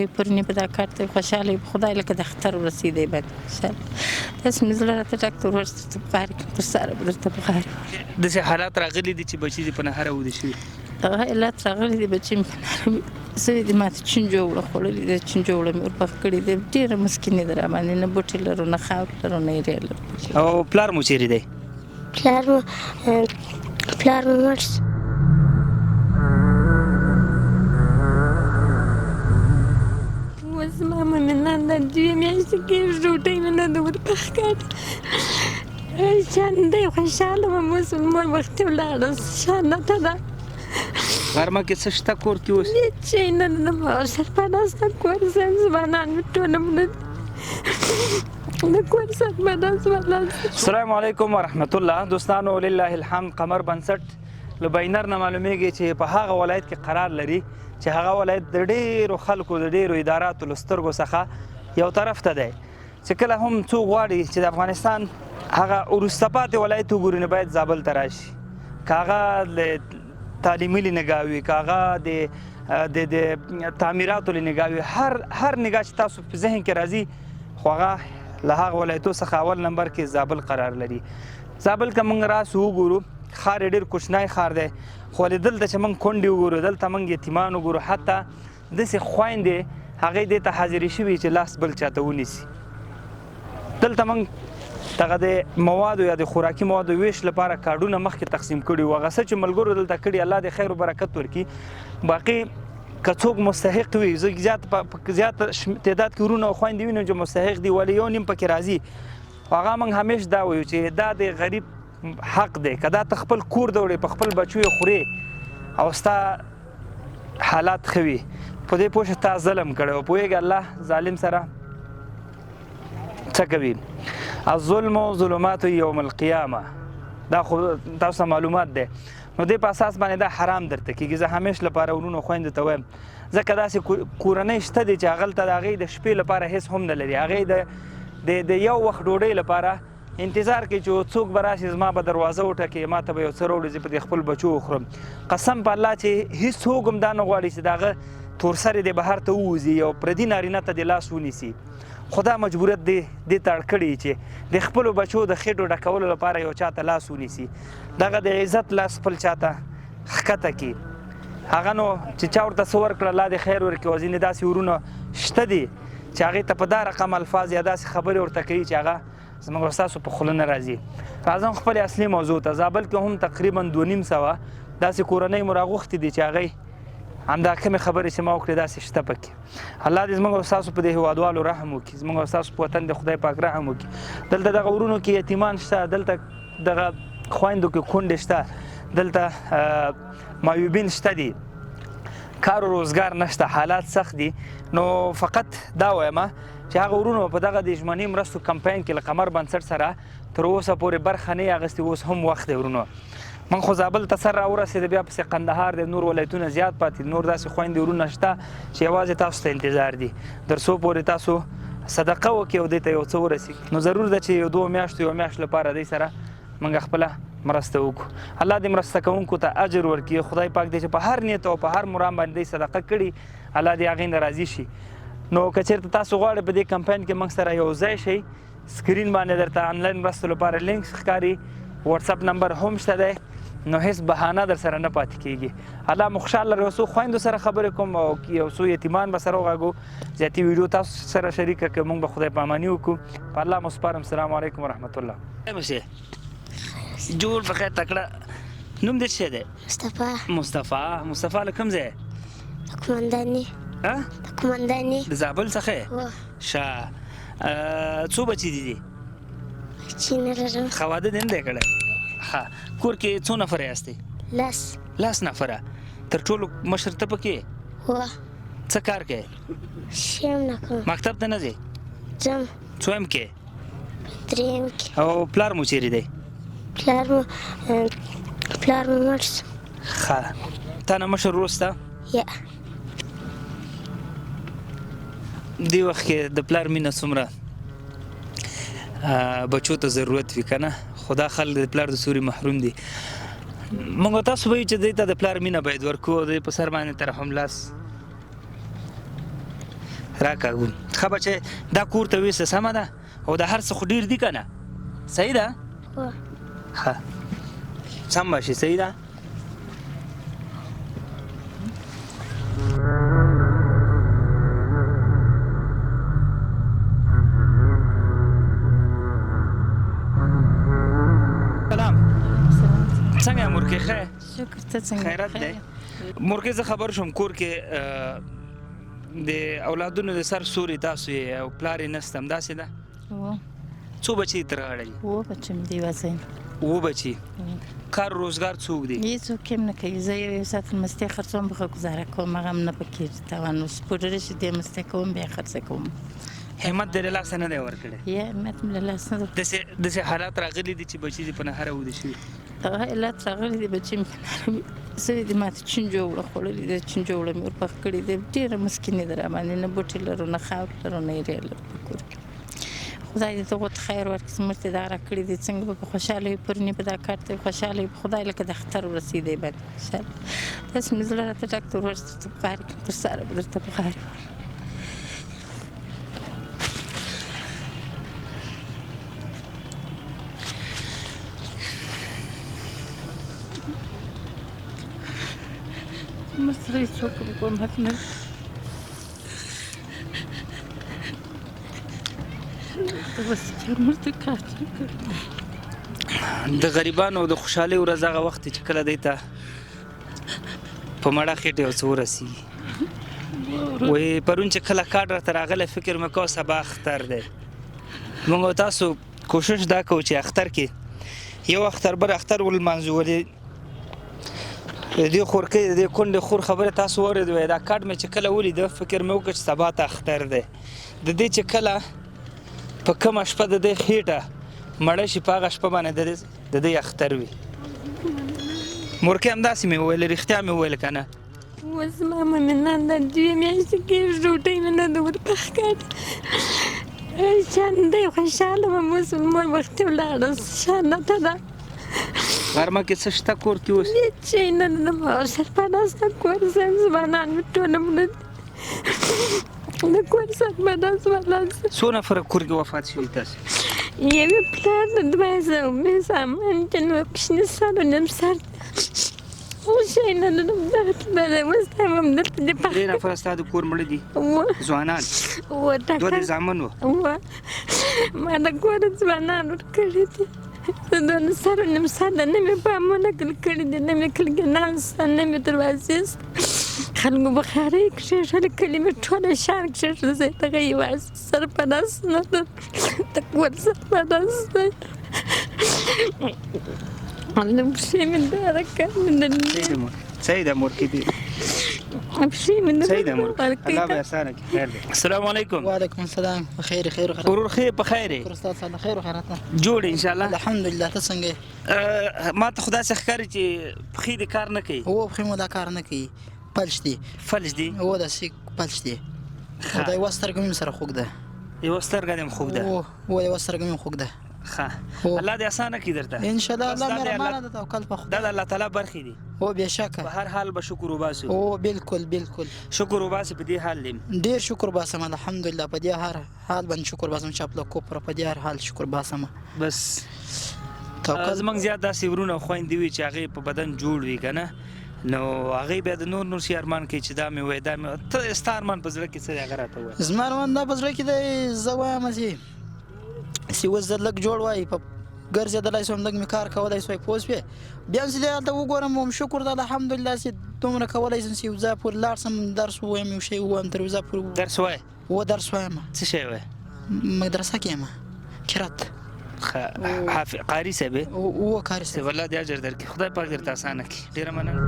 پرونی په دا کار ته خوشاله یم، خدای لکه د اختر ورسې دی باندې خوشاله. داسې مې زړه راته ډک دی، ورور درته په قهر کړم، پر ساره به درته په قهر. داسې حالات راغلي دي چې بچي دې په نهره ویده شوي؟ دغه حالات راغلي دي، بچي مې په نهره ویده شوي دي. ما ته چینجو اوړه خوړلي دي، چینجو اوړه مې ورپخ کړي دي. ډېره مسکیني ده راباندې، نه بوټي لرو، نه خاورې لرو، نه ایرې لرو. او پلار مو چیرې دی؟ پلار مو پلار مو مړ شو. اوس زما مومنان دا دوې میاشتې کېږي، ډوډۍ مې نه ده ورپخ کړې. شان دی خوشحاله وم، اوس مور وختي ولاړه شانه ته ده. غرمه کې څه شته کور کې اوس؟ هېڅ شی نه ده، سرپرسته کور ځوانان مې ټوله مړه دي. السلام علیکم ورحمت الله دوستانو، لله الحمد قمر بنسټ له بینر نه معلومیږي چې په هغه ولایت کې قرار لري چې هغه ولایت د ډیرو خلکو د ډیرو اداراتو له سترګو څخه یو طرف ته دی، چې کله هم څوک غواړي چې د افغانستان هغه وروسته پاتې ولایت وګوري نو باید زابل ته راشي، که هغه له تعلیمي له نګاه وي، که هغه د د تعمیراتو له نګاه وي، هر هر نګاه چې تاسو په ذهن کې راځي خو هغه له هغه ولایتو څخه اول نمبر کې زابل قرار لري. زابل که موږ راسو وګورو، ښار یې ډېر کوچنی ښار دی، خو ولې دلته چې موږ کونډې وګورو، دلته موږ یتیمان وګورو، حتی داسې خویندې هغې دې ته حاضرې شوي چې لاس بل چاته ونیسي. دلته موږ دغه د موادو یا د خوراکي موادو ویش لپاره کارډونه مخکې تقسیم کړي وو، هغه څه چې ملګرو دلته کړي الله دې خیر و برکت ورکړي. باقي که څوک مستحق وي، زه زیات په زیات تعداد کې ورونه او خویندې وینم چې مستحق دي، ولې یو نیم پکې راځي. خو هغه موږ همیش دا وایو چې دا د غریب حق دی، که دا ته خپل کور ته وړې په خپل بچو یې خورې او ستا حالات ښه وي، په دې پوه شه تا ظلم کړی او پوهېږې الله ظالم سره څه کوي. الظلم ظلمات یوم القیامه، دا خو تاسو ته معلومات دی. نو دې په اساس باندې دا حرام درته کېږي. زه همیش لپاره ورونو خویندو ته وایم، ځکه داسې کورنۍ شته دي چې هغلته د هغې د شپې لپاره هېڅ هم نه لري، هغې د یو وخت ډوډۍ لپاره انتظار کوي چې څوک به راشي زما به دروازه وټکوي، ما ته به یو څه راوړي، زه په دې خپل بچو وخورم. قسم په الله چې هیڅوک هم دا نه غواړي چې د هغه تورسرې دې بهر ته ووځي او پردي نارینه ته دې لاس ونیسي. خو دا مجبوریت دې دې ته اړ کړي چې د خپلو بچو د خېټو ډکولو لپاره یو چا ته لاس ونیسي، دغه د عزت لاس خپل چا ته ښکته کړي. هغه نو چې چا ورته څه ورکړه الله دې خیر ورکړي. او ځینې داسې ورونه شته دي چې هغې ته په دا رقم الفاظ یا داسې خبرې ورته کوي چې هغه زموږ او ستاسو په خوله نه راځي. راځم خپلې اصلي موضوع ته. زابل کې هم تقریبا 250 داسې کورنۍ مو راغوښتې دي چې هغوی همدا کومې خبرې چې ما وکړې داسې شته پکې. الله دې زموږ او ستاسو په دې هېوادوالو رحم وکړي، زموږ او ستاسو په وطن دې خدای پاک رحم وکړي. دلته دغه ورونو کې یتیمان شته، دلته دغه خویندو کې کونډې شته، دلته معیوبین شته دي، کار و روزګار نشته، حالات سخت دي. نو فقط دا وایم چې هغه ورونو په دغه د ژمني مرستو کمپاین کې له قمر بنسټ سره تر اوسه پورې برخه نه اخیستې، اوس هم وخت دی ورونو. موږ خو زابل ته سر راورسېده، بیا پسې قندهار دی، نور ولایتونه زیات پاتې دي، نور داسې خویندې ورونه شته چې یوازې تاسو ته انتظار دي تر څو پورې تاسو صدقه وکړئ او دې ته یو څه ورسېږي. نو ضرور ده چې یو دوه میاشتو یو میاشت لپاره دې سره موږ خپله مرسته وکړو. الله دې مرسته کوونکو ته اجر ورکړي، خدای پاک دې چې په هر نیت او په هر مرام باندې دې صدقه کړي الله دې هغې نه راضي شي. نو که چېرته تاسو غواړئ په دې کمپاین کې موږ سره یو ځای شئ، سکرین باندې درته انلاین مرستو لپاره لینک ښکاري، واتساپ نمبر هم شته دی، نو هیڅ بهانه در سره نه پاتې کیږي. الله مو خوشحاله لري. یو څو خویندو سره خبرې کوم او یو څو یتیمان به سره وغږو، زیاتې ویډیو تاسو سره شریکه کړم. موږ به خدای پاماني وکړو. په الله مو سپارم. السلام علیکم ورحمت الله. جوړ په خیر تکړه. نوم دې څه دی؟ مصطفی. مصطفی. مصطفی له کوم ځای؟ د قومنداني. ها؟ د قومنداني. د زابل څخه؟ وه. ښه. څو بچي دي دي؟ بچي نه لرم. ښه، واده دې نه دی کړی؟ ښه. کور کې څو نفره یاستئ؟ لس. لس نفره. تر ټولو مشر ته پکې؟ وه. څه کار کوې؟ شی هم نه کوم. مکتب ته نه ځې؟ ځم. څویم کې؟ دریم کې. او پلار مو چیرې دی؟ پلار مو پلار مو مړ شو. ښه. تا نه مشر ورور سته؟ یا. دې وخت کې د پلار مینه څومره بچو ته ضرورت وي که نه، خو دا خلک د پلار د سوري محروم دي. موږ تاسو به چې دې ته د پلار مینه باید ورکړو او د په سر باندې ترحم لاس. راکاږو. ښه بچی، دا کور ته ویسه، سمه ده؟ او دا هر څه خو ډېر دي که نه؟ صحیح ده؟ ښه، سم به شي، صحیح ده؟ سلام، څنګه یې مورکې؟ ښه شکر، ته څنګه؟ خیرت دی مورکې. زه خبر شوم کور کې د اولادونو د سر سوري تاسو یې او پلار یې نشته، همداسې ده؟ څو بچي تر غاړه دي؟ اووه بچي مې دي، یوازې. اووه بچي. کار روزګار څوک دی؟ هېڅوک هم نه کوي. زه یو ساعت مستې خرڅوم، به ښه ګزاره کوم، هغه هم نه پکې توان. اوس پوډري شي دې مستې کوم، بیا خرڅه کوم. همت دې له لاسه نه دی ورکړی؟ یا، همت مې له لاسه نه. داسې حالات راغلي دي چې بچي دې په نهره ویده شوي؟ دغه حالات راغلي دي، بچي مې په نهره ویده شوي دي. ما ته چینجو اوړه خوړلي دي، چینجو اوړه مې ورپخ کړي دي. ډېره مسکیني ده راباندې، نه بوټي لرو، نه خاورې لرو، نه ایرې لرو په کور کې. خدای دې دغو ته خیر ورکړي چې موږ ته دا راکړي دي. څنګه به په خوشحاله وي، پروني په دا کار ته خوشحاله وي، په خدای لکه د اختر ورسېدی باندې خوشحاله. داسې مې زړه راته ډک دی، ورور درته په غاړه کړم، تر سهاره به درته په غاړه وم. موږ سره هېڅوک هم کومک نه. د غریبانو د خوشحالۍ ورځ هغه وخت چې کله دی ته په مړه خېټه یو څه ورسېږي. وایي پرون چې کله کارډ راته راغلی، فکر مې کاوه سبا اختر دی. موږ او تاسو کوشش دا کوو چې اختر کې یو اختر بل اختر ولمانځو، ولې د دې خورکۍ، د دې کونډې خور خبره تاسو واورېده. وایي دا کارډ مې چې کله ولیده، فکر مې وکړ چې سبا ته اختر دی. د دې چې کله په کومه شپه د دې خېټه مړه شي، په هغه شپه باندې د دې اختر وي. مورکۍ همداسې مې وویل، رښتیا مې وویل که نه؟ اوس زما مؤمنان دا 2 میاشتې کېږي، ډوډۍ مې نه ده ورپخ کړې. شان دی، خوشحاله وم. اوس مور وختي ولاړه، شانه ته ده. غرمه کې څه شته کور کې اوس؟ هېڅ شی نه ده، سرپرست د کور ځوانان مې ټوله مړه دي. د کور سرپرست والا. څو نفره کور کې وفات شوي تاسو؟ یوې پلار د دوه مې زامن چې نو کوچني سر و نیم سر دی. اوس شی نه لرم، دغه اوس هم دلته دې پخ. 3 نفره ستا د کور مړه دي ځوانان؟ اووه. دوه دې زامن وو؟ اووه. ما د کوره ځوانان ورکړي دي. د سر و نیم سر ده، نه مې بامونه کړي دي، نه مې کلګنان شته، نه مې دروازې شته. خلکو بخارۍ کښېښوله، کلي مې ټوله ښار کښېښوله. زه دغه یوازې سرپرست نه ده، د کور سرپرست دی. پښې مې داره کار مې د صحیح ده مورکې دي، پښې مې صحیح ده مورکې، الله به اسانه کړي. خیر دی. السلام علیکم. وعلیکم السلام. خیر خیر. ورور خیر، په خیر یې؟ استاد صاحب، خیر خیرات، جوړ ان شاء الله. الحمدلله. ته څنګه یې؟ ما ته خو داسې ښکاري چې پښې دې کار نه کوي. هو، پښې مو دا کار نه کوي، فلج دي. فلج دي؟ هو، داسې فلج دي. او دا یوه سترګه مې سره خوږ ده. یوه سترګه دې هم خوږ ده؟ هو، یوه سترګه مې خوږ ده. ښه، الله دې اسانه کړي درته ان شاء الله. الله مهربانه ده، توکل په خدای. دا د الله تعالی برخې دي. هو، بېشکه. په هر حال به شکر وباسو. هو، بالکل بالکل. شکر وباسي په دې حال دی. ډېر شکر باسم، الحمدلله. په دې هر حال باندې شکر باسم، چې خپل کفر په دې هر حال شکر باسم. بس زمونږ زیات داسې ورونه او خویندې وي چې هغې په بدن جوړ وي که نه، نو هغې بیا د نور نور شي ارمان کوي چې دا مې وایي، دا مې. ته ستا ارمان په زړه کې څه دی، هغه راته ووایه. زما ارمان دا په زړه کې دی، زه وایم چې اوس زه لږ جوړ وای، په ګرځېدلی شوم، لږ مې کار کولی شوی، پوه شوې؟ بیا هم چې دی هلته وګورم، هم شکر ده الحمدلله چې دومره کولی شم چې یو ځای پورې لاړ شم، درس ووایم، یو شی ووایم، تر یو ځای پورې. درس وایې؟ هو، درس وایم. څه شی وایې؟ مدرسه کې یم، قرات. قاري صاحب یې؟ هو، قاري صاحب. الله دې اجر درکړي، خدای پاک درته اسانه کړي. ډېره مننه.